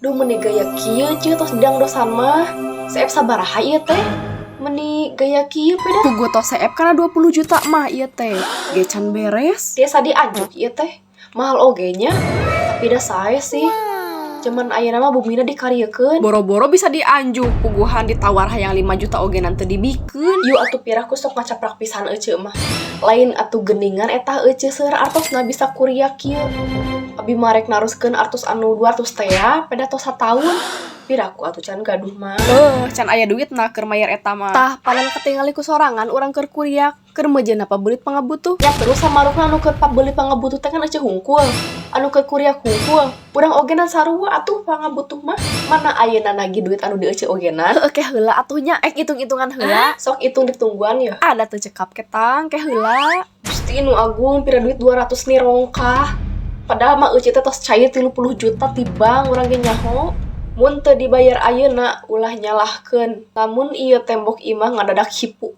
Duh, meni gaya kieu ceu tos dangdosan mah. Seep sabaraha ieu teh? Meni gaya kieu peda. Puguh tos seep kana 20 juta mah ieu teh. Ge can beres. Tiasa dianjuk ieu teh. Mahal oge nya. Tapi da sae sih. Jaman ayeuna mah bumina dikariekeun. Boro-boro bisa dianjuk, puguhan ditawar hayang 5 juta oge teu dibikeun. Yu atuh piraku sok ngacaprak pisan ece mah. Lain atuh geningan eta ece seueur artosna bisa kuriak kieu. Abi mah rek naruskeun artos anu 200 teh ya, peda tos sataun. Piraku atuh can gaduh mah. Eh, can aya duitna keur mayar eta mah. Tah, panan katingali ku sorangan urang keur kuriak, keur meujeun pabelit pangabutuh. Ya terus samarukna anu keur pabelit pangabutuh teh kan ece hungkul. Anu keur kuriak hungkul. Urang ogenan sarua atuh pangabutuh mah. Mana ayeuna nagih duit anu di ece ogenan? Heueuh, ke heula atuh nya, ek hitung-hitungan heula. Sok hitung ditungguan ya. Ada tuh cekap ketang ke heula. Gusti nu agung, pira duit 200 nih rongkah. Padahal mah ece teh tos cair 30 juta ti bank, urang ge nyaho. Mun teu dibayar ayeuna ulah nyalahkeun. Lamun ieu tembok imah ngadadak hipu.